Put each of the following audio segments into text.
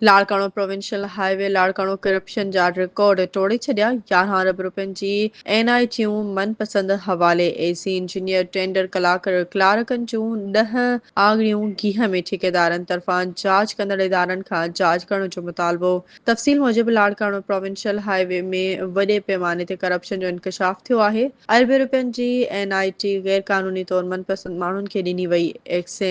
Larkana provincial highway Larkana corruption جا record ٽوڙي ڇڏيا، 11 ارب روپين جي اين آء ٽيون من پسند حوالي، اي سي انجنيئر ٽينڊر ڪلارڪن جون ڏهه آڱريون گيهه ۾ ٺيڪيدارن طرفان جاچ ڪندڙ ادارن کان جاچ ڪرڻ جو مطالبو. تفصيل موجب لاڙڪاڻو پراونشل هاء وي ۾ وڏي پيماني تي ڪرپشن جو انڪشاف ٿيو آهي، اربين روپين جي اين آء ٽي غير قانوني طور من پسند ماڻهن کي ڏني وئي، X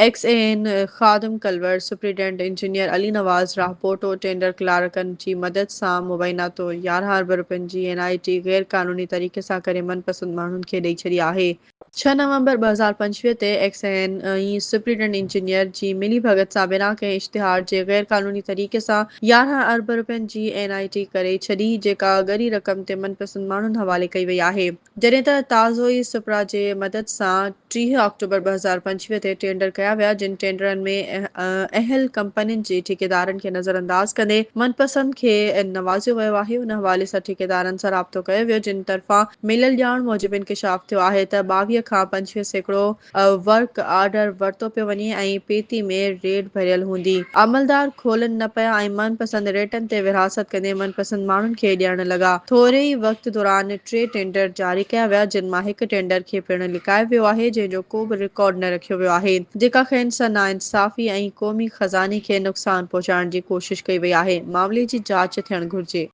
X N Khadim Kalwar, superintendent engineer Ali Nawaz Rahpoto tender ڪلارڪن جي مدد سان مبينا طور 11 ارب روپين جي اين آء ٽي غير قانوني طريقي سان ڪري من پسند ماڻهن کي ڏئي ڇڏي آهي. 6 نومبر 2025 تي ايڪس اين ۽ سپرنٽينڊنٽ انجنيئر جي ملي ڀڳت سان بنا ڪنهن اشتهار جي غير قانوني طريقي سان 11 ارب روپين جي اين آء ٽي ڪري ڇڏي جيڪا ڳري رقم تي من پسند ماڻهن حوالي ڪئي وئي آهي. جڏهن ته تازو ئي سپرا جي مدد سان 30 آڪٽوبر 2025 تي ٽينڊر ڪيا ويا جن ٽينڊرن ۾ اهل ڪمپنين جي ٺيڪيدارن کي نظرانداز ڪندي من پسند کي نوازيو ويو آهي ان حوالي سان ٺيڪيدارن سان رابطو ڪيو ويو جن طرفان مليل ڄاڻ موجب انڪشاف ٿيو آهي ته 22 کان 25% ورڪ آرڊر ورتو پيو وڃي ۽ پيتي ۾ ريٽ ڀريل هوندي. عملدار کولن نه پيا ۽ من پسند ريٽن تي ورهاست ڪندي من پسند ماڻهن کي ڏيڻ لڳا. ٿوري ئي وقت دوران ٽي ٽينڊر جاري ڪيا ويا جن مان هڪ ٽينڊر کي پڻ لڪايو ويو آهي جنهن جو ڪو به رڪارڊ نه رکيو ويو آهي جيڪا کين سان ناانصافي ۽ قومي خزاني کي نقصان پهچائڻ جي ڪوشش ڪئي وئي آهي معاملي جي جاچ ٿيڻ گهرجي.